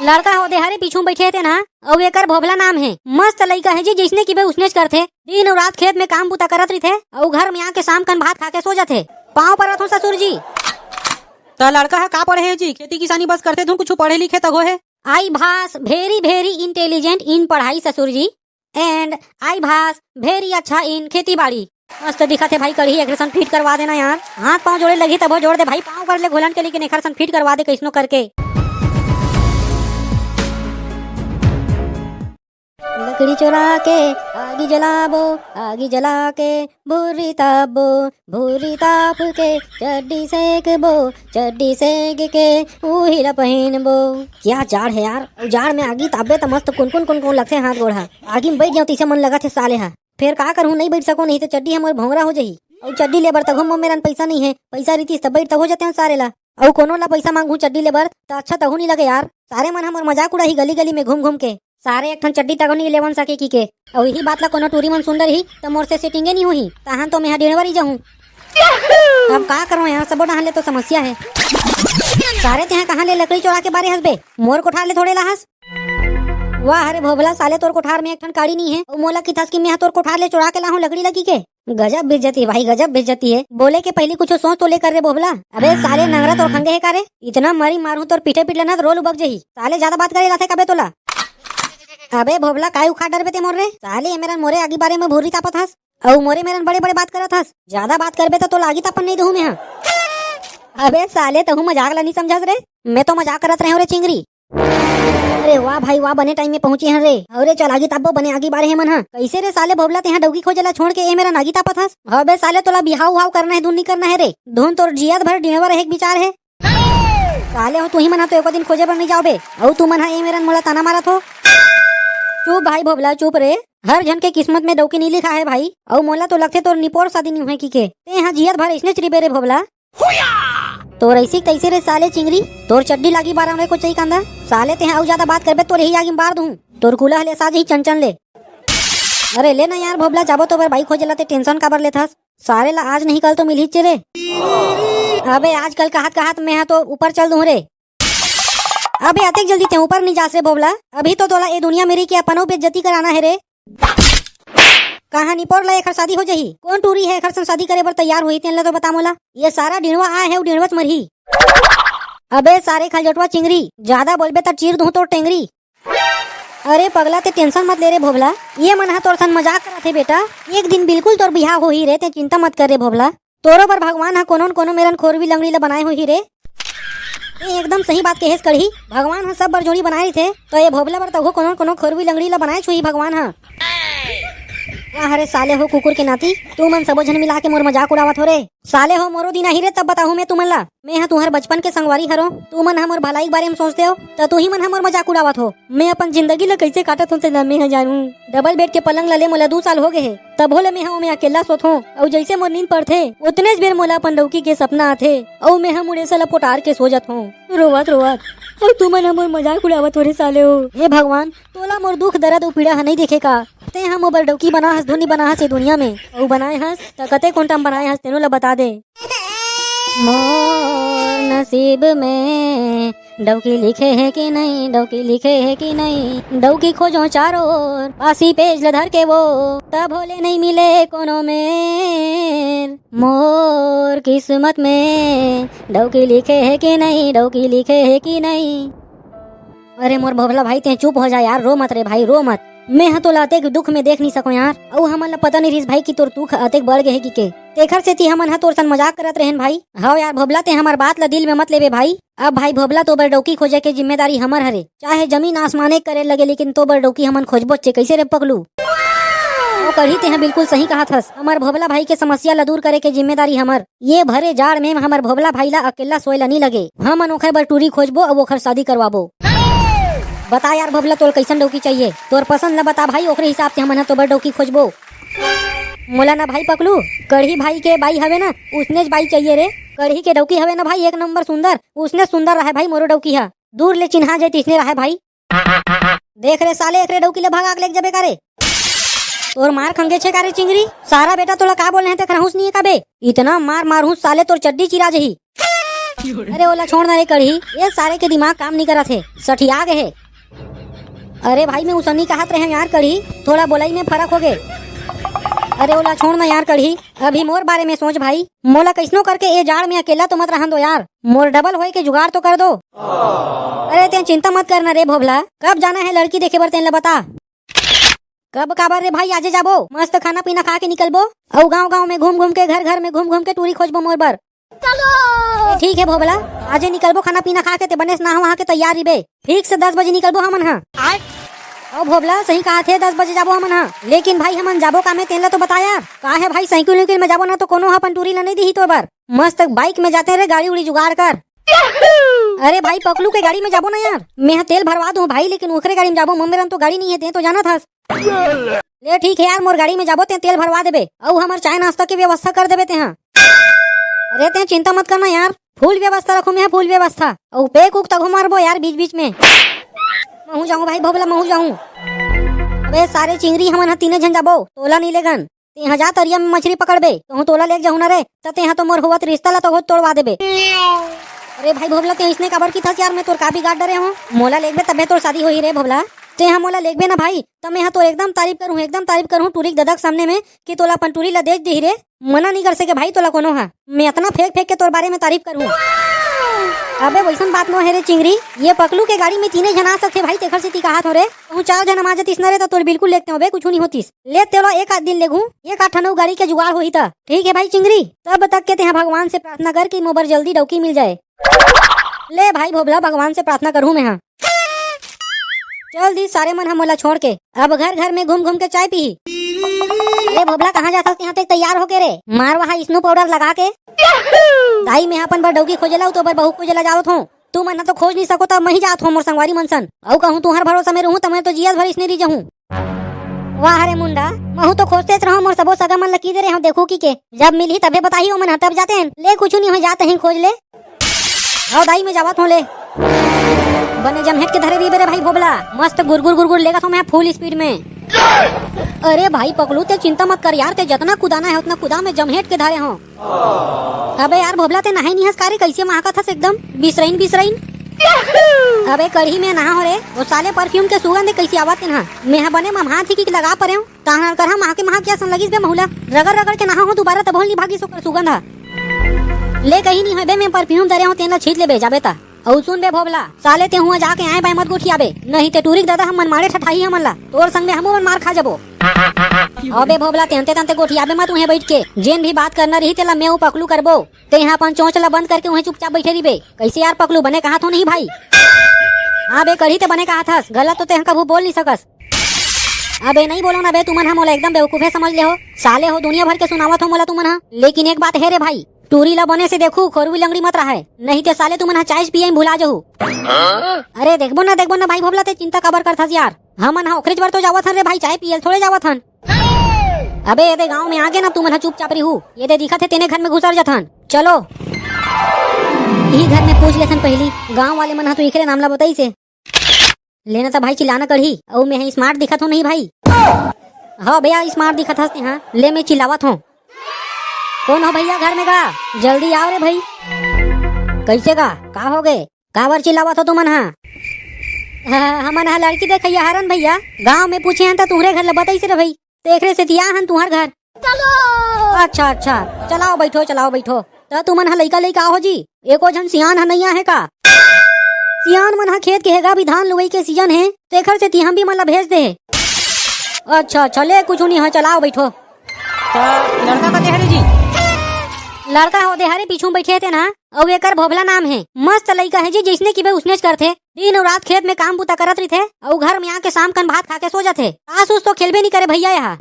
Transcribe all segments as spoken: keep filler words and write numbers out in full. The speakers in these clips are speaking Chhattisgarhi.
लड़का हो दे हरे पीछू में बैठे हे तेन हा, अउ एकर भोभला नाम हे। मस्त लइका हे जी, जइसने किबे उसनेच करथे। दिन अउ रात खेत में काम बूता करत रहिथे, अउ घर में आके शाम कन भात खा के सो जाथे। पाँव परत हूँ ससुर जी। त लड़का ह का पढ़े हे जी? खेती किसानी बस करथे धुन, कुछु पढ़े लिखे तगो हे? आई भास very very intelligent in पढ़ाई ससुर जी, and आई भास very अच्छा in खेती बाड़ी। मस्त दिखत हे भाई कढ़ी, एखर सन फिट करवा देना यार। हाथ पाँव जोड़े लगही तभो जोड़ दे भाई, पाँव कर ले घोलन के, लेकिन एखर सन फिट करवा दे कइसनो करके। लकड़ी चोरा के आगी जलाबो, आगी जला के भूरी तापबो, भूरी ताप के चड्डी सेकबो, चड्डी सेक के उही ला पहिनबो। क्या जाड़ हे यार, अउ जाड़ में आगी तापबे त मस्त कुनकुन कुनकुन लगथे हाथ गोड़ हा। आगी में बैठ जाओ तइसे मन लगत हे साले हा। फेर का करहूँ, नइ बैठ सको, नहीं त चड्डी हमर भोंगरा हो जही। अउ चड्डी ले बर तघो मोर मेरन पइसा नइ हे, पइसा रहितिस त बैठ तघो जतेन सारे ला। अउ कोनो ला पइसा मांगहूँ चड्डी ले बर त अच्छा तघो नइ लगे यार। सारे मन हमर मजाक उड़ाही गली गली में घूम घूम के। सारे एक ठन चड्डी तघो नइ लेवन सके की के। अउ इही बात ला कोनो टूरी मन सुन डरही त मोर से सेटिंगे नइ होही, तहान तो मेहा डेढ़वरी जाहूँ। अब का करों यार, सबो डहान ले तो समस्या हे। सारे तेहा कहाँ ले लकड़ी चोरा के बारे हस बे? मोर कोठार ले थोड़े लाहस। वाह रे भोभला, साले तोर कोठार में एक ठन काड़ी नइ हे, अउ मोला किथस कि मेहा तोर कोठार ले चोरा के लाहूँ लकड़ी लगी के। गजब बेइज्जती भाई, गजब बेइज्जती हे। बोले के पहिली कुछो सोच तो ले कर रे भोभला। अबे साले नंगरा तोर खंगे हे का रे? इतना मरी मारहूँ तोर पीठे पीठ लेना रोल उबक जही। साले जादा बात करे लाथे कबे तोला। अबे भोभला, काय उखाड़ डरबे ते मोर रे? साले ए मेरन मोरे आगी बारे में भूरी तापत हस, अउ मोरे मेरन बड़े बड़े बात करत हस। जादा बात करबे त तोला आगी तापन नइ देहूँ मेहा। अबे साले, तहूँ मजाक ला नइ समझस रे, मैं तो मजाक करत रहेंव रे चिंगरी। अरे वाह भाई वाह, बने टाइम में पहुंचे हन रे। अरे चल आगी तापबो, बने आगी बारे हे मन हा। कइसे रे साले भोभला, तेहा डौकी खोजे ला छोड़ के ए मेरन आगी तापत हस? अबे साले, तोला बिहाव उहाव करना हे, धुन नइ करना हे रे। धुन तोर जियत भर डिंड़वा रहे के विचार हे। साले हो, तुही मन हा तो एको दिन खोजे बर नइ जाओ बे। अउ तुमन हा ए मेरन मोला ताना मारत हो। चुप भाई भोभला, चुप रे। हर झन के किस्मत में डौकी नइ लिखा हे भाई। अउ मोला तो लगथे तोर निपोर शादी नइ होय की के। तेहा जियत भर अइसने चरिबे रे भोभला। तोर अइसी तइसे रे साले चिंगरी, तोर चड्डी लागी बारह में को चई कांदा। साले तेहा अउ जादा बात करबे तोर यही आगी में बार दूं। तोर कुला हले साज ही चंचन ले। अरे ले ना यार भोभला, जाबो तो बर बाई खोजे ला ते टेंशन काबर लेथस? सारे ला आज नहीं कल तो मिलही चे रे। अबे आजकल कहत कहत मैं हा तो ऊपर चल दूं रे। अबे अतेक जल्दी ते ऊपर नहीं जास रे भोभला, अभी तो तोला ए दुनिया में रही के अपनो बेइज्जती कराना है रे। कहां निपोर ला एखर शादी हो जाही? कौन टूरी है एखर संग शादी करे बर तैयार होही, तेन ला तो बता मोला। ये सारा डिंड़वा आए है, वो डिंड़वच मरही। अबे सारे खलजोटवा चिंगरी, ज्यादा बोलबे त चीर दूं तोर टेंगरी। अरे पगला, ते टेंशन मत ले रे भोभला, ये मन ह तोर सन मजाक करत हे बेटा। एक दिन बिल्कुल तोर बिहाव होही रे, ते चिंता मत कर रे भोभला। तोरो बर भगवान ह कोनो न कोनो मेरन खोरवी लंगड़ी ल बनाए होही रे। ए एकदम सही बात कहेस कड़ही, भगवान ह सब बर जोड़ी बनाए रहिथे, त ए भोभला बर तभो कोनो न कोनो खोरवी लंगड़ी ल बनाए होही भगवान ह। वाह रे साले हो कुकुर के नाती, तू मन सबो झन मिला के मोर मजाक उड़ावत हो रे। साले हो मोरो दिन आही रे, तब बताहूं मैं तुमन ला। मैं ह तुहर बचपन के संगवारी हरों, तुमन ह मोर भलाई के बारे में सोचते हो, त तुही मन ह मोर मजाक उड़ावत हो। मैं अपन जिंदगी ल कइसे काटत हों तेला मैं ह जानूं। डबल बेड के पलंग ल ले मोला दू साल हो गे हे, तभो ले मैं ह ओमे अकेल्ला सोत हों। अउ जइसे मोर नींद पड़थे, ओतनेच बेर मोला अपन डौकी के सपना आथे, अउ मैं ह मुड़ेसा ल पोटार के सो जत हों। रोवत रोवत, अउ तुमन ह मोर मजाक उड़ावत हो रे साले हो। हे भगवान, तोला मोर दुख दरद अउ पीड़ा ह नइ देखे का? तें ह मोबर डौकी बना हस, धुन नइ बना हस ये दुनिया में। अउ बनाए हस, त कते कोंटा म बनाए हस, तेनो ल बता दे। मोर नसीब में डौकी लिखे हे कि नहीं, डौकी लिखे हे कि नहीं, डौकी खोजों चारों ओर, पासी पेज ल धर के वो, तभो ले नहीं मिले कोनो मेर। मोर किस्मत में डौकी लिखे हे कि नहीं, डौकी लिखे हे कि नहीं। अरे मोर भोभला भाई, तें चुप हो जा यार, रो मत रे भाई, रो मत। मैं ह तोला अतेक दुख में देख नहीं सकों यार, अउ हमन ला पता नहीं रहिस भाई कि तोर दुख अतेक बढ़ गे हे कि के। तेखर सेती हमन ह तोर सन मजाक करत रहेन भाई। हव यार भोभला, तें हमर बात ला दिल में मत लेबे भाई। अब भाई भोभला, तोबर डौकी खोजे के जिम्मेदारी हमर हरे, चाहे जमीन आसमान एक करे लगे, लेकिन तोबर डौकी हमन खोजबोच चे। कइसे रे पगलू? ओ कढ़ी, तें ह बिल्कुल सही कहत हस, हमर भोभला भाई के समस्या ला दूर करे के जिम्मेदारी हमर। ये भरे जाड़ में हमर भोभला भाई ला अकेल्ला सोए ला नी लगे। हमन ओखर बर टूरी खोजबो अउ ओखर शादी करवाबो। बता यार भोभला, तोर कइसन डौकी चाहिए? तोर पसंद ला बता भाई, ओखरे हिसाब से हमन ह तोबर डौकी खोजबो। मोला ना भाई पकलू, कढ़ी भाई के बाई हवे ना, उसनेच बाई चाहिए रे। कढ़ी के डौकी हवे ना भाई, एक नंबर सुंदर, उसने सुंदर रहे भाई मोरो डौकी ह। दूर ले चिन्हा जाए तइसने रहे भाई। देख रे साले, एकरे डौकी ले भगा के लेके जबे का रे? तोर मार खंगे छे का रे चिंगरी? सारा बेटा तोला का बोले हैं, तेखर हूस नहीं है का बे? इतना मार मारहूं साले, तोर चड्डी चिरा जही। अरे ओला छोड़ ना रे कढ़ी, ये सारे के दिमाग काम नहीं करत हे, सठिया गे हे। अरे भाई, मैं उसन नहीं कहत रहे यार कढ़ी, थोड़ा बोलई में फर्क हो गे। अरे ओला छोड़ ना यार कढ़ी, अभी मोर बारे में सोच भाई, मोला कैसनो करके ये जाड़ में अकेला तो मत रहन दो यार, मोर डबल होए के जुगाड़ तो कर दो। अरे तें चिंता मत करना रे भोभला, कब जाना है लड़की देखे बर तेन ला बता। कब काबर रे भाई, आजे जाबो, मस्त खाना पीना खा के निकलबो, अउ गांव गांव में घूम घूम के, घर घर में घूम घूम के टूरी खोजबो मोर बर। ए, ठीक है भोभला, आजे निकलबो खाना पीना खा के, ते बने से नहा वहा के तैयार रहिबे। फिक्स दस बजे निकलबो हमन हा। अउ भोभला सही कहा थे, दस बजे जाबो हमन हा। लेकिन भाई हमन जाबो कामे, तेन ला तो बता यार। का है भाई, साइकिल उइकिल में जाबो ना तो कोनो हा अपन टूरी ला नहीं दिही तोर बर। मस्त बाइक में जाते रे, गाड़ी उड़ी जुगाड़ कर। अरे भाई पकलू के गाड़ी में जाबो ना यार, मैं हा तेल भरवा दूं भाई, लेकिन ओखरे गाड़ी में जाबो, मम्मी रन तो गाड़ी नहीं है, ते तो जाना था। ले ठीक है यार, मोर गाड़ी में जाबो, ते तेल भरवा देबे, अउ हमर चाय नाश्ता के व्यवस्था कर देबे ते हा। अरे ते चिंता मत करना यार, फुल व्यवस्था रखूं मैं, फुल व्यवस्था। अउ पेक उक तको मारबो यार बीच बीच में। महू जाऊं भाई भोभला, महू जाऊं। अबे सारे चिंगरी, हमन हा तीने झन जाबो, तोला नहीं लेगन। तेहा जा तरिया में मछरी पकड़बे, कहूं तोला लेग जाहूं ना रे, त तेहा तो मोर होवत रिश्ता ला तो तोड़वा देबे। अरे भाई भोभला, ते इसने काबर की थस यार, मैं तोर का बिगाड़ डरे हूं? मोला लेगबे तबे तोर शादी होही रे भोभला। तेहा मोला लेगबे ना भाई, त मैं हा तोर एकदम तारीफ करूं, एकदम तारीफ करूं टूरी के ददा के सामने में कि तोला अपन टूरी ला देख देही रे। मना नहीं कर सके भाई तोला कोनो हा। मैं अतना फेंक फेंक के तोर बारे में तारीफ करूं। अबे वैसन बात नो है रे चिंगरी, ये पकलू के गाड़ी में तीने झन आ सकथे भाई, तेखर सेती कहात हो रे। कहूं चार झन आ जातिस ना रे, त तोर बिल्कुल लेगते हो बे, कुछ नहीं होतिस। ले तेला एक आध दिन लेगहूं, एक आध ठन अउ गाड़ी के जुगाड़ होही त। ठीक है भाई चिंगरी, तब तक के तेहा भगवान से प्रार्थना कर कि मोबर जल्दी डौकी मिल जाए। ले भाई भोभला, भगवान से प्रार्थना करहूं मैं हा। चल दी सारे मन हा मोला छोड़ के, अब घर घर में घूम घूम के चाय पीही। ले भोभला, कहाँ जाथस? यहाँ तक तैयार होके रे, मार वहाँ स्नो पाउडर लगा के। दाई, मैं अपन बर डौकी खोजे ला अउ तो बर बहू खोजे ला जावत हूँ। तुमन ह तो खोज नहीं सको, त मैं ही जात हूँ मोर संगवारी मन सन। अउ कहूँ तुहर भरोसा में रहूँ, त मैं तो जियत भर इसने रह जहूँ। वाह रे मुंडा, महू तो खोजतेच रहूँ, मोर सबो सगा मन ल की दे रहे हूँ, देखू की के। जब मिलही तभे बताही ओमन ह, तब जाते हैं। ले कुछ नहीं हो, जाते हैं खोज ले। हव दाई, मैं जावत हूँ ले। बने जमहेट के धरे रहिबे रे भाई भोभला, मस्त गुरगुर गुरगुर लेगत हूँ मैं फुल स्पीड में। अरे भाई पकलू, ते चिंता मत कर यार, ते जतना कुदाना है उतना कुदा, मैं जमहेट के धरे हूँ। अबे यार भोभला, ते नहाई नहीं हस का रे, कैसे महकत हस एकदम बिसरइन बिसरइन। अबे कढ़ी में नहा हो रे, वो साले परफ्यूम के सुगंध कैसे आवत है ना, मैं हा बने मम्हा थी की लगा परे हूँ। ताहन कर हा महा के महा के असन लगिस बे महू ला, रगड़ रगड़ के नहा हो दोबारा, तभो ल निभागिस ओकर सुगंध हा। ले कहीं नहीं होय बे, मैं परफ्यूम धरे हूँ, तेन ला छीट लेबे जाबे ता। अउ सुन बे भोभला, साले ते हुआ जाके आए बाय मत गोठियाबे, नहीं ते टूरी के ददा हमन मारे ठठाही हमन ला, तोर संग में हमू मन मार खा जबो। अबे भोभला, तेंते तंते गोठियाबे मत उहें बैठ के, जेन भी बात करना रही तेला मैं उ पकलू करबो। ते यहाँ अपन चोंच ला बंद करके उहें चुपचाप बैठे रहिबे। कैसे यार पकलू, बने कहा थो नहीं भाई? हाँ बे कढ़ी, ते बने कहा थस, गलत तो ते कभू बोल नहीं सकस। अबे नहीं बोलो ना बे, तुमन ह मोला एकदम बेवकूफे समझ ले हो। साले हो, दुनिया भर के सुनावत हो मोला तुमन ह, लेकिन एक बात है रे भाई, टूरी ला बने से देखू, खोरवी लंगड़ी मत रहे, नहीं ते साले तुमन ह चाय पिए में भुला जहू। अरे देखबो ना, देखबो ना भाई भोभला, ते चिंता काबर करथस यार, हमन ह ओखरेच बर तो जावत हन रे भाई, चाय पियल थोड़े जावत हन। अबे ये दे गांव में आगे ना, तुमन ह चुपचाप रहू, ये दे दिखत है तेने घर में घुसर जाथन। चलो, यही घर में पूछ लेथन पहली, गांव वाले मन ह तो इकरे नाम ला बताई से। लेना त भाई चिल्लाना कढ़ी, अउ मैं ह स्मार्ट दिखत हो नहीं भाई? हाँ भैया, स्मार्ट दिखत हस तेहा, ले मैं चिल्लावत हूँ। कौन हो भैया घर में का? जल्दी आओ रे भाई। कैसे का? का हो गए? काबर चिल्लावत हो तुमन हा? ह-, हमन हा लड़की देखइया हरन भैया, गांव में पूछे हन त तुहरे घर ल बताइस रे भाई, तेखरे सेती आ हन तुहर घर। अच्छा अच्छा, चलाओ बैठो, चलाओ बैठो। त तुमन हा लइका लइका हो जी? एको झन सियान ह नइ आहे का? सियान मन ह खेत के हे गा, अभी धान लुवई के सीजन हे, तेखर सेती हम भी मन ला भेज दे हे। अच्छा अच्छा, ले कुछु नइ होय, चलाओ बइठो। त लड़का कते हरे जी? लड़का हो दे हरे, पीछू म बइठे हे तेन ह, अउ एकर भोभला नाम हे। मस्त लइका हे जी, जइसने किबे उसनेच करथे। दिन अउ रात खेत में काम बूता करत रहिथे, अउ घर में आके शाम कन भात खा के सो जाथे। तास उस तो खेलबे नइ करे भइया, एहा।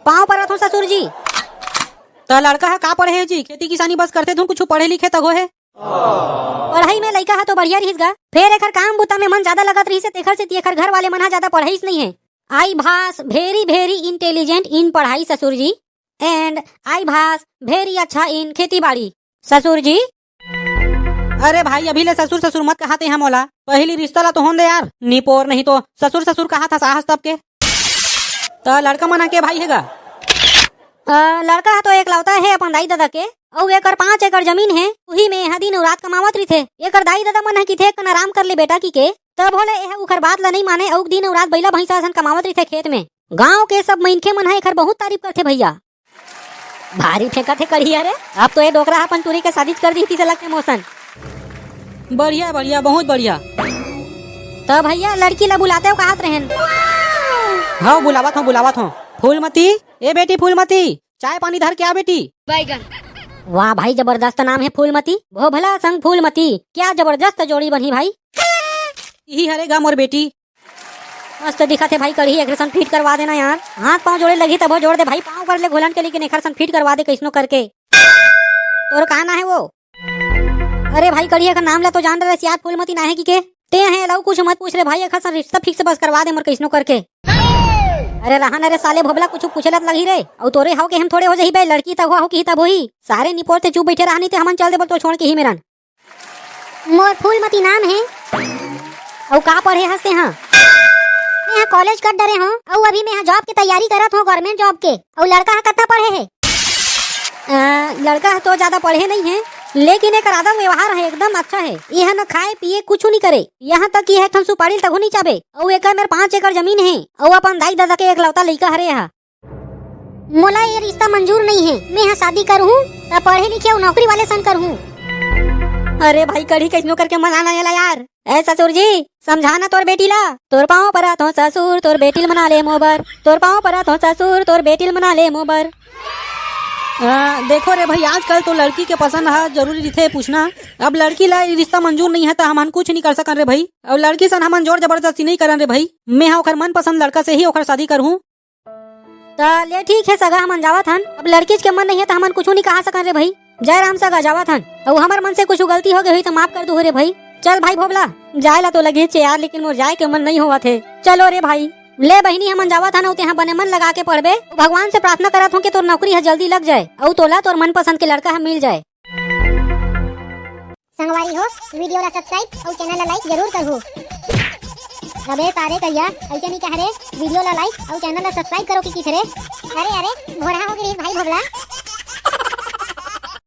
पाँव परत हो ससुर जी। त लड़का ह का पढ़े हे जी? खेती किसानी बस करथे धुन, कुछु पढ़े लिखे तको हे? पढ़ई में लइका ह तो बढ़िया रिहिस गा, फेर एखर काम बूता में मन जादा लगत रिहिस हे, तेखर सेती एखर घर वाले मन ह जादा पढ़ाईस नइ हे। I was very very intelligent in पढ़ाई ससुर जी, and I was very अच्छा in खेती बाड़ी ससुर जी। अरे भाई, अभी ले ससुर ससुर मत कहा तेहा मोला, पहिली रिश्ता ला तो होन दे यार, निपोर नहीं तो ससुर ससुर कहा था साहस तब के। त लड़का मन के भाई हे गा? अ, लड़का ह तो एकलौता हे अपन दाई ददा के, अउ एकर पाँच एकड़ जमीन हे, उही में एहा दिन अउ रात कमावत रहिथे। एकर दाई ददा मन ह किथे, "एकन आराम कर ले बेटा," किके। तभो ले एहा उखर बात ल नइ माने, अउ दिन अउ रात बइला भैंसा असन कमावत रहिथे खेत में। गांव के सब मनखे मन ह एखर बहुत तारीफ करथे भैया। भारी फेंकत हे कढ़ी, अरे अब तो ए डोकरा ह अपन टूरी के शादी कर दी, किसे लगथे मोसन। बढ़िया, बढ़िया, बहुत बढ़िया। त भैया, लड़की ला बुलाते हो, कहत रहेन। हाँ, बुलावत हूँ, बुलावत हूँ। फूलमती, ए बेटी फूलमती, चाय पानी धर के आ बेटी। बैगन। वाह भाई, जबरदस्त नाम हे फूलमती, भोभला संग फूलमती, क्या जबरदस्त जोड़ी बनही भाई। इही हरे गा मोर बेटी। मस्त दिखत हे भाई कढ़ी, एखर सन फिट करवा देना यार। हाथ पाँव जोड़े लगही तभो जोड़ दे भाई, पाँव कर ले घोलन के, लेकिन एखर सन फिट करवा दे कइसनो करके। तोर का ना हे वो? अरे भाई कढ़ी, एखर नाम ला तो जान रहे, सियार फूलमती ना हे किके। ते हे लऊ कुछ मत पूछ रे भाई, एखर सन रिश्ता फिक्स बस करवा दे मोर कइसनो करके। अरे रहा ना रे साले भोभला, कुछ पूछे ला त लगही रे। अउ तोरे हव के हम थोड़े हो जही बे, लड़की तक हो, हो किही तब होही। सारे निपोर ते चुप बैठे रहा, नहीं ते हमन चल देबो तो छोड़ के ही मेरन। मोर फूलमती नाम हे। अउ का पढ़े हस तेहा? मेहा कॉलेज कर डरे हूँ, अउ अभी मेहा जॉब के तैयारी करत हूँ, गवर्नमेंट जॉब के। अउ लड़का ह कतना पढ़े हे? अ, लड़का ह तो ज्यादा पढ़े नहीं हे, लेकिन एकर आदत व्यवहार ह एकदम अच्छा हे। एहा न खाए पिए कुछु नहीं करे, यहाँ तक कि एक ठन सुपारी ल तघो नहीं चाबे। अउ एकर मेर पाँच एकड़ जमीन हे, अउ अपन दाई ददा के एकलौता लइका हरे एहा। मोला ये रिश्ता मंजूर नहीं हे। मैं हा शादी करहूँ त पढ़े लिखे अउ नौकरी वाले सन करहूँ। अरे भाई, कढ़ी कइसनो करके मनाना एला यार। ए ससुर जी, समझा ना तोर बेटी ला। तोर पाँव परत हो ससुर, तोर बेटी ल मना ले मोबर। तोर पाँव परत हो ससुर, तोर बेटी ल मना ले मोबर। आ, देखो रे भाई, आजकल तो लड़की के पसंद ह जरूरी रहिथे पूछना। अब लड़की ला ये रिश्ता मंजूर नहीं है त हमन कुछ नहीं कर सकन रे भाई। अउ लड़की सन हमन जोर जबरदस्ती नहीं करन रे भाई। मैं हा ओखर मनपसंद लड़का से ही ओखर शादी करहूँ। त ले ठीक हे सगा, हमन जावत हन। अब लड़कीच के मन नहीं हे त हमन कुछु नहीं कहा सकन रे भाई। जय राम सगा, जावत हन। अउ हमर मन से कुछु गलती हो गई होही त माफ कर दुहू रे भाई। चल भाई भोभला, जाय ला तो लगेच हे यार, लेकिन मोर जाय के मन नहीं होवत हे। चलो रे भाई, ले बहिनी, हमन जावत हन, अउ तेहा बने मन लगा के पढ़बे। भगवान से प्रार्थना करत हूँ कि तोर नौकरी ह जल्दी लग जाए, अउ तोला तोर मनपसंद के लड़का ह मिल जाए। संगवारी हो, वीडियो ला subscribe अउ channel ला like जरूर करहू। अबे सारे करिया, अइसे नहीं कह रे, वीडियो ला like अउ channel ला subscribe करो कि किथे रे। अरे अरे, भोरहा हो गे रिहिस भाई भोभला।